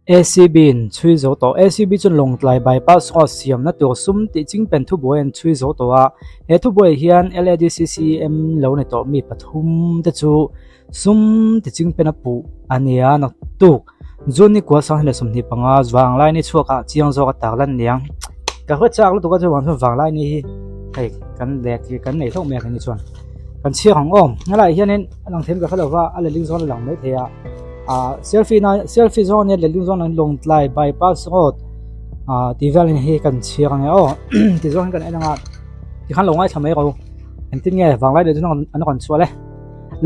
ACB in chhui zo tawh. ACB chuan Lawngtlai Bypass Road siamna tur sum tih chingpen thubuai an chhui zo tawh a. He thubuai hian LADCCM lo ni tawh mi pathum te chu sum ti chingpen a puh a nia. Naktuk June ni kua 2025 vanglai ni chhuakah chiang zawk a tak lan niang. Ka hre chak lutuk a chuvang chuan vanglai ni hi hei kan lek hi kan nei hlauh mai a kei ni chuan kan chhiak ang aw. Helaiah hianin a lang thei em ka hre lo va a letling zawn a lang mai thei a. Ah selfie na selfie zawng ania letling zawng an Lawngtlai bypass road ah tih vel hi kan chhiar ang e aw ti zawng hi kan en ang a tikhan lo ngaithla mai ro engtin nge vanglai leh chu an rawn chhuah le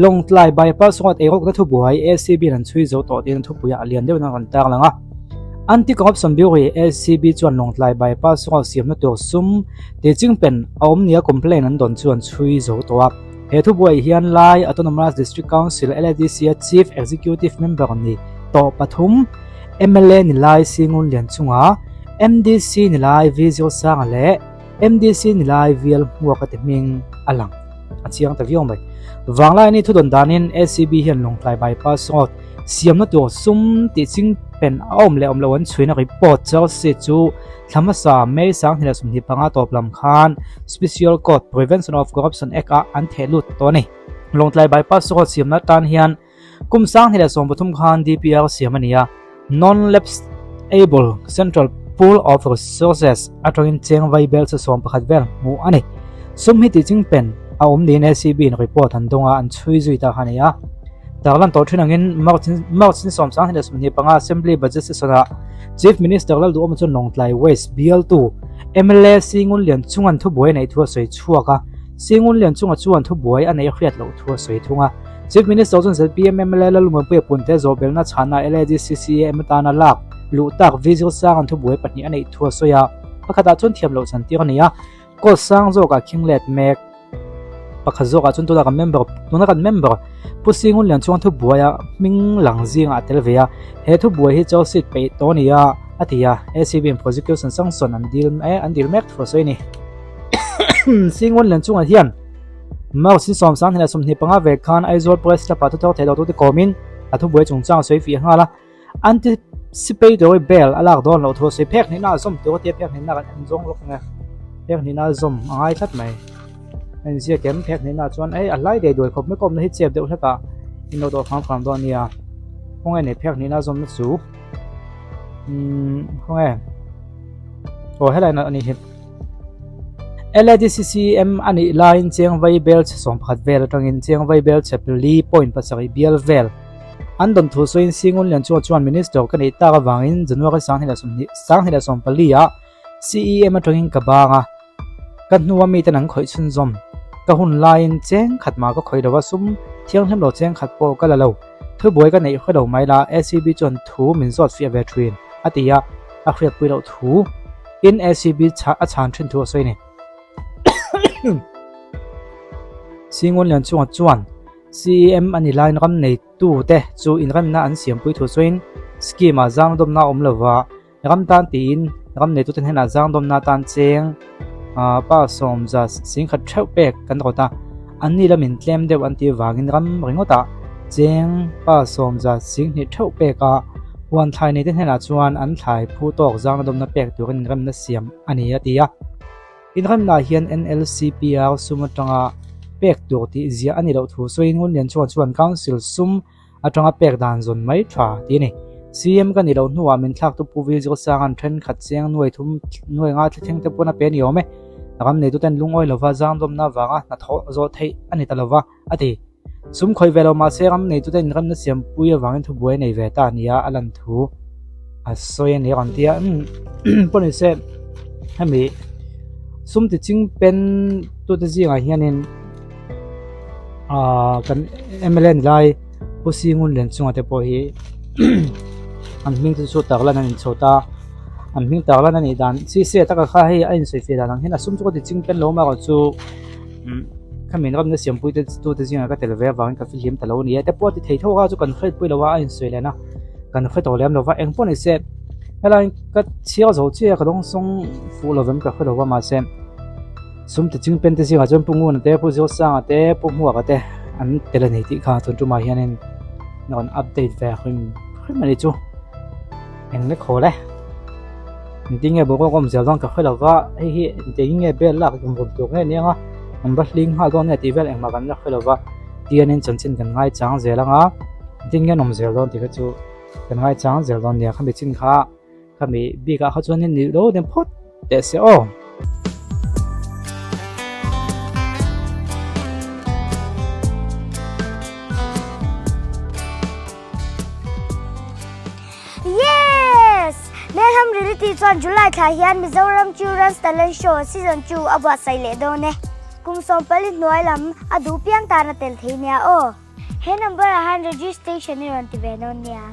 Lawngtlai bypass road eirawkna thubuai ACB in an chhui zo tawh tiin thupui ah lian deuhin an rawn tar lang a Anti Corruption Bureau ACB chuan Lawngtlai bypass road siamna tur sum tih chingpen a awm nia complaint an dawn chu an chhui zo tawh a. He thubuai hian Lai Autonomous District Council, LADC, a Chief Executive Member ni tawh pathum, mla ni lai Singun Lianchunga, MDC ni lai V Zosanga leh MDC ni lai VL Hmuaka te hming a lang a chiang ta viau mai. Vanglaini thudawn danin ACB hian Lawngtlai Bypass Road siamna tur sum tih chingpen a awm leh awm lo an chhuina report Chelsea chu Thla hmasa May 2025 tawp lam khan Special Court Prevention of Corruption Act ah an theh lut tawh a ni. Lawngtlai Bypass Road siamna atan hian kum 2013 khan DPR siam a ni a, Non-Lapsable Central Pool of Resources atangin cheng vai bel chu 11 vel hmuh a ni. Sum hi tihchingpen a awm niin ACB in report an dawng a, an chhui zui ta kha a ni a. Tarlan tawh thin angin March March ni 2025 Assembly Budget Session ah Chief Minister Lalduhawma chuan Lawngtlai West bialtu mla Singun Lianchunga'n thubuai a neih thu a sawi chhuak a, Singun Lianchunga chuan thubuai a neih hriat loh thu a sawi thung a. Chief Minister chuan zpm mla Lalmuanpuia Punte zawhbelna chhana LADCCAM atana lak luh tak Vizil Sanga'n thubuai pahnih a neih thu a sawi a, pakhatah chuan thiam loh chantir a ni a, Court sang zawkah khing let mek. Pakhat zawkah chuan tuna kan member tuna kan member Pu Singun Lian chuan thubuai a hming lang zingah a tel ve a, he thubuai hi charge sheet peih tawh a ni a, a ti a, ACB in prosecution sanction an dil an dil mek thu a sawi a ni. Singun Lian chungah hian March ni 2025 ve khan Aizawl Press Club ah thuthar theih loh tute kawmin a thubuai chungchang a sawi fih nghal a. Anticipatory bail a lak dawn loh thu a sawi. Phek hnihna a zawm tur a tia phek hnihna kan en zawng lawk nge. Phek hnihna a zawm a ngai tlat mai. A inziak em phek hnihna chuan ei a hlai dei duai khawp mai ka awmna hi chep deuh hlek a in lo dawh hram hram dawn a nia. Khawnge nei phek hnihna a zawmna chu umm khawnge aw helai a ni hi. LADCCM a nih laiin Chiang Vai bel chhe 11 vel atangin Chiang Vai bel chhe 4.7 bial vel An dawn thu sawiin Singun Lianchua chuan Minister ka neih tak avangin January 2014 ah CEM atangin ka bang a, ka hnua miten an khawih chhunzawm. Ka hun laiin cheng khat mah ka khawih lo a, sum thianghlim lo cheng khat pawh ka la lo. Thubuai ka neih hre lo mai la, ACB chuan thu min zawt fiah ve thin, a ti a, a hriatpui loh thu in ACB a chhan thin thu a sawi a ni. Singun Lianchunga chuan CEM a ni laiin ram neitute chu inremna an siampui thu sawiin scheme ah zangdawmna a awm lova, ram tan tiin ram neitute hnenah zangdawmna tan cheng pa sawmza singkhat theuh pek kan rawt a, anni lamin tlem deuh an tih avangin ram ringawtah cheng pa sawmza singhnih theuh pek a, huan thlai neite hnenah chuan an thlai phu tawk zangdawmna pek turin inremna siam a ni a ti a. Inremnaah hian NLCPR sum atanga pek tur tih ziah a ni loh thu sawiin Ngunlian chuan chuan Council sum atanga pek dan zawn mai tha tih a ni. CM ka ni loh hnuah min thlaktu Pu Vil Zirsanga'n thenkhat chiang nuai thum nuai nga thlithleng te pawn a pe a ni awm e. Ram neituten lungawi lova zangdawmna avanga hnathawh zawh theih a ni ta lova a ti. Sum khawih ve lo mahse ram neitute inremna siampui avangin thubuai a nei ve ta nia a lan thu a sawi a ni a rawn ti a pawh ni se hemi sum ti ching pen tute zingah hianin ahh kan mla ni lai Pu Singun Lianchunga te pawh hi an hming chu chu tarlan an inchho ta an hming tarlan a nih dan chi se taka kha hei a insawi fiah dan ang hian a sum chu ka ti ching pen lo amaherawhchu chu. Khami ramna siampui te tu te zingah ka tel ve avangin ka fihlim ta lo a ni a, te pawh a ti thei tho a chu kan hriatpui lo a a insawi leh na kan hre tawh lem lo va eng pawh ni se helai ka chhiar zo chiah a ka dawng sawng fuh lo vem ka hre lo va mahse sum ti ching pen te zingah chuan Pu Nguna te Pu Zosanga te Pu Hmuaka te an tel a ni tih kha tun tumah hianin rawn update ve hrim hrim a ni chu. Eng le khawl e. Engtin nge boruak awm zel dawn ka hre lo va, hei hi engtin nge bel lak tum rum tur nge nia an va hling nghal dawn nge tih vel engmah kan la hre lo va, tianin chanchin kan ngaichang zel ang a, engtin nge an awm zel dawn tih kha chu kan ngaichang zel dawn nia, khami chin kha khami bikah kha chuanin ni lo den phawt teh se aw. Yes! Melham Reality chuan July thla hian Mizoram Children's Talent Show Season 2 a buatsaih leh dawn e. Kum 14 hnuai lam a duh piang tan a tel thei nia aw. He number ah hian registration i rawn ti ve dawn nia.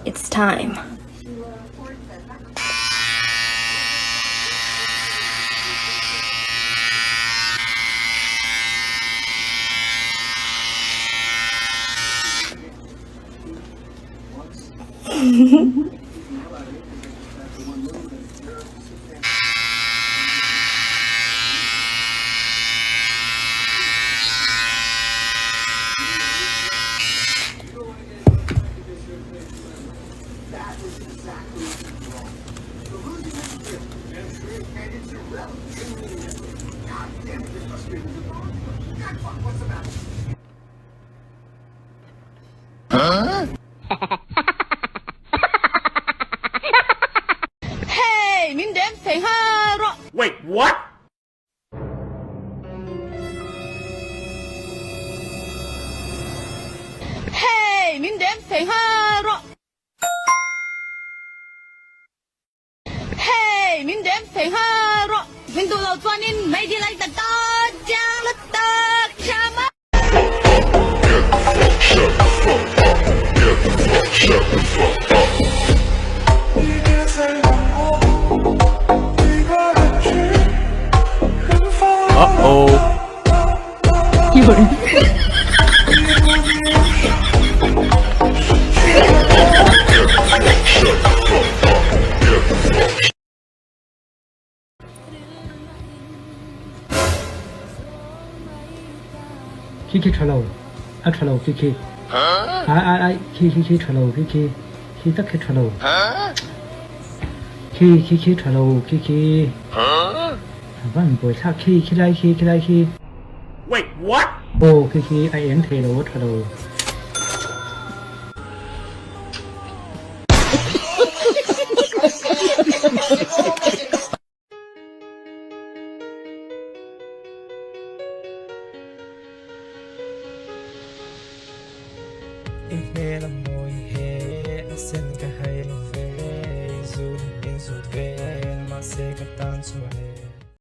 It's time. Hey, min dem thei nghal rawh. Wait, what? Hey, min dem thei nghal rawh. Hey, min dem thei nghal rawh. Min duh lo chuanin mei dil ai ta ta chiang lutuk hram a. Uh-oh. Khi khi tha lo, a tha lo khi khi. Ai ai ai, khi khi khi tha lo khi khi. Khi tak khi tha lo. Khi khi khi tha lo khi khi. Van buai thlak khi khi lai khi khi lai khi. Wait, what? Aw khi khi a eng thei lo a tha lo. I hmel a mawi he a sen ka hai lo ve, i zut in zut vel mahse ka tan chuan e.